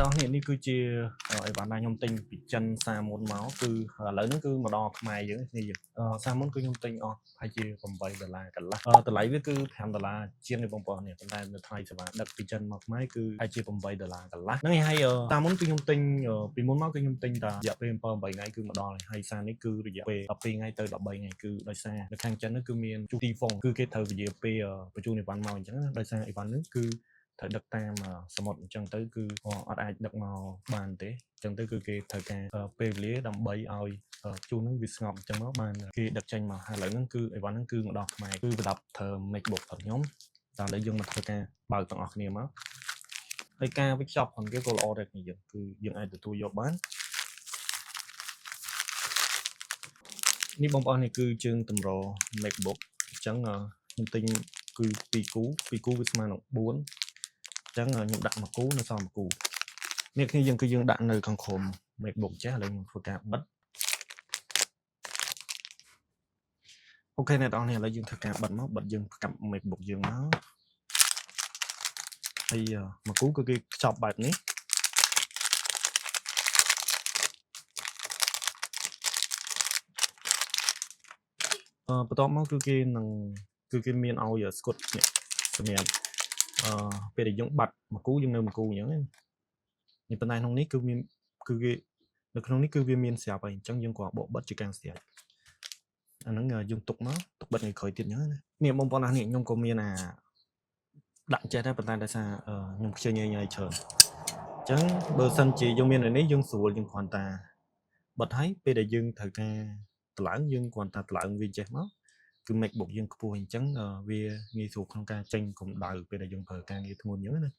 ទាំងអស់គ្នានេះគឺជាអីវ៉ាន់ដែលខ្ញុំទិញពីចិនសាមុនមកគឺឥឡូវហ្នឹងគឺមកដល់ខ្មែរយើងនេះយើងសាមុនគឺខ្ញុំទិញអស់ប្រហែលជា8ដុល្លារកន្លះតម្លៃវាគឺ5ដុល្លារជាងនេះបងប្អូននេះប៉ុន្តែនៅថ្លៃសេវាដឹកពីចិនមកខ្មែរគឺប្រហែលជា8ដុល្លារកន្លះហ្នឹងហើយសាមុនគឺខ្ញុំទិញពីមុនមកគឺខ្ញុំទិញតែរយៈពេល7 8ថ្ងៃគឺមកដល់ហើយសារនេះគឺរយៈពេល12ថ្ងៃទៅ13ថ្ងៃគឺដោយសារនៅខាងចិនហ្នឹងគឺមានជុះទីហ្វុងគឺគេត្រូវពជាពេលបញ្ជូនអីវ៉ាន់មកអញ្ចឹងដោយសារអីវ៉ាន់ហ្នឹងគឺត្រូវដឹកតាមសមុទ្រអញ្ចឹងទៅគឺអត់អាចដឹកមកបានទេអញ្ចឹងទៅគឺគេត្រូវការពេលវេលាដើម្បីឲ្យជូនហ្នឹងវាស្ងប់អញ្ចឹងមកបានគេដឹកចេញមកហើយឥឡូវហ្នឹងគឺអីវ៉ាន់ហ្នឹងគឺមកដល់ខ្មែរគឺប្រដាប់ធ្វើ MacBook របស់ខ្ញុំតែឥឡូវយើងមកធ្វើការបើកទាំងអស់គ្នាមកហើយការវេចខ្ចប់របស់គេក៏ល្អដែរគ្នាយើងគឺយើងអាចទទួលយកបាននេះបងប្អូននេះគឺជើងតម្រ MacBook អញ្ចឹងខ្ញុំទិញគឺ2គូ2គូវាស្មើនឹង4អញ្ចឹងខ្ញុំដាក់មួយគូនៅសល់មួយគូនេះគ្នាយើងគឺយើងដាក់នៅខាងក្រោម MacBook ចេះឥឡូវខ្ញុំធ្វើការបិទ OK អ្នកទាំងអស់គ្នាឥឡូវយើងធ្វើការបិទមកបិទយើងផ្កាប់ MacBook យើងមកហើយមួយគូគឺគេខ្ចប់បែបនេះបន្ទាប់មកគឺគេនឹងគឺគេមានឲ្យស្កុតនេះសម្រាប់ពេលដែលយើងបាត់មួយគូយើងនៅមួយគូអញ្ចឹងនេះប៉ុន្តែក្នុងនេះគឺមានគឺគេនៅក្នុងនេះគឺវាមានស្រាប់ហើយអញ្ចឹងយើងគ្រាន់បកបិទជាការស្រាប់អាហ្នឹងយើងទុកមកទុកបិទថ្ងៃក្រោយទៀតអញ្ចឹងណានេះបងប្អូននេះខ្ញុំក៏មានអាដាក់ចេះដែរប៉ុន្តែដោយសារខ្ញុំខ្ជិលញ៉ៃញ៉ៃច្រើនអញ្ចឹងបើសិនជាយើងមានអានេះយើងស្រួលយើងគ្រាន់តែបិទហើយពេលដែលយើងត្រូវការតម្លើងយើងគ្រាន់តែតម្លើងវាចេះមកគឺ MacBook យើងខ្ពស់អញ្ចឹងវាងាយស្រួលក្នុងការចេញកម្ដៅពេលដែលយើងប្រើការងារធ្ងន់អញ្ចឹងណា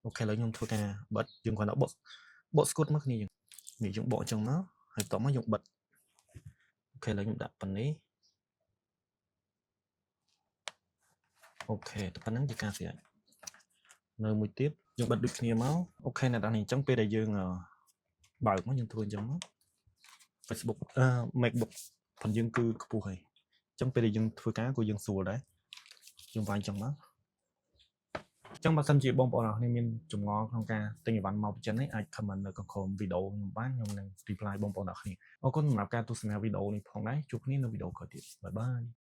OK ឥឡូវខ្ញុំធ្វើការបិទយើងគ្រាន់តែបកបកស្កុតមកគ្នាយើងនេះយើងបកអញ្ចឹងមកហើយបន្ទាប់មកយើងបិទ OK ឥឡូវខ្ញុំដាក់ប៉ុណ្នេះ OK តែប៉ុណ្្នឹងជាការស្រេចនៅមួយទៀតយើងបិទដូចគ្នាមក OK អ្នកនរនេះអញ្ចឹងពេលដែលយើងបើកមកយើងធ្វើអញ្ចឹងមក Facebook MacBook ផងយើងគឺខ្ពស់ហើយអញ្ចឹងពេលដែលយើងធ្វើការក៏យើងស្រួលដែរយើងវាយអញ្ចឹងមកអញ្ចឹងបើសិនជាបងប្អូនអរគ្នាមានចម្ងល់ក្នុងការទិញអីវ៉ាន់មកពីចិននេះអាច comment នៅខាងក្រោមវីដេអូខ្ញុំបានខ្ញុំនឹង reply បងប្អូនអរគ្នាអរគុណសម្រាប់ការទស្សនាវីដេអូនេះផងដែរជួបគ្នានៅវីដេអូក្រោយទៀត bye bye.